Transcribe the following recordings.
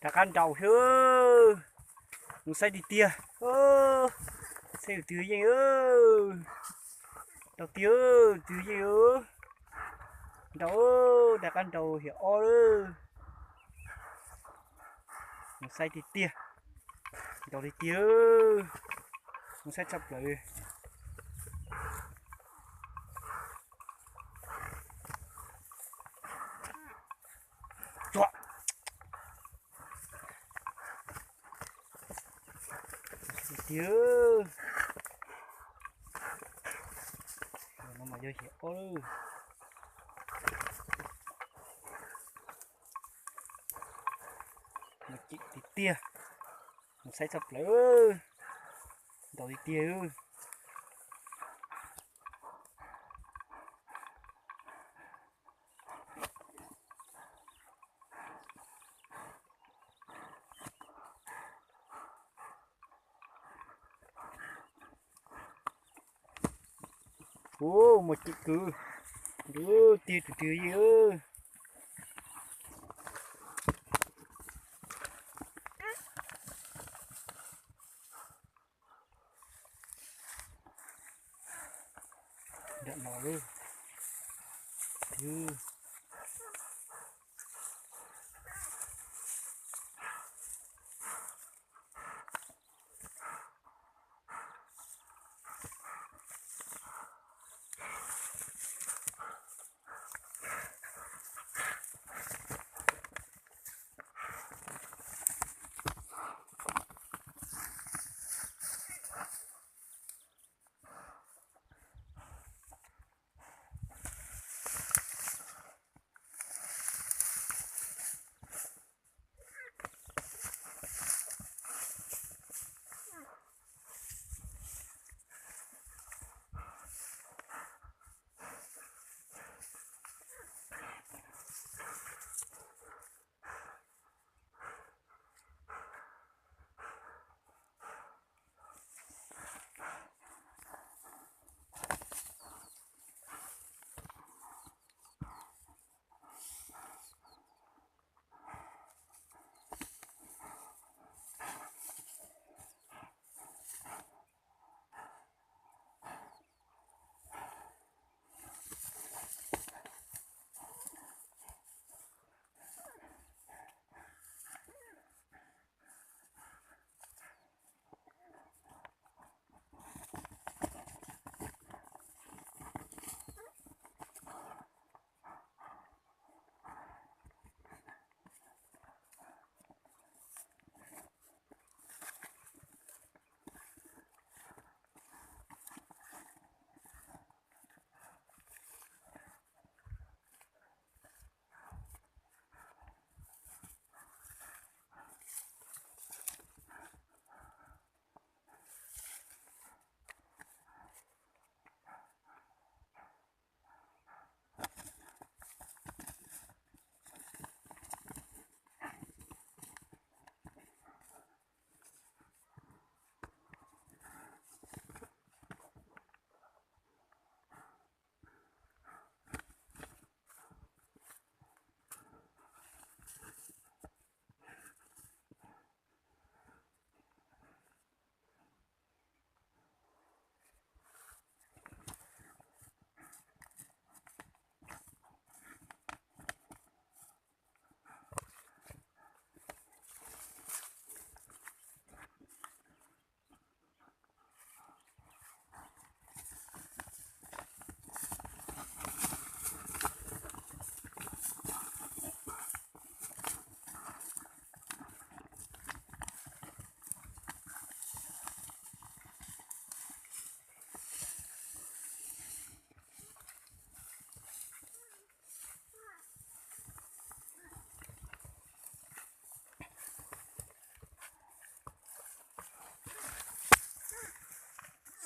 Rov qab nraus xwb. Mus saib tiag tiag. Saib tus twg yeej. Nraus tiag, tus twg yeej. Nraus, rov qab nraus hiam ob lawm. Mus saib tiag tiag. Nraus tiag tiag. Mus saib tshaj plaws. Tsuam. Tiag. No mas yog hiam ob lawm. Mus cim tiag tiag. Mus saib tshaj plaws. Nraus tiag tiag. Ub, muaj cim kawg. Ub, tiag tus twg yeej. Nram no lub.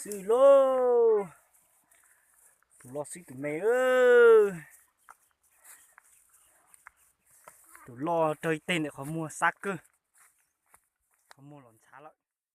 Xwb lauj. Tus loj xwb tus me. Tus loj raug ib teg ntawm qhov muag xab kawg. Qhov muag los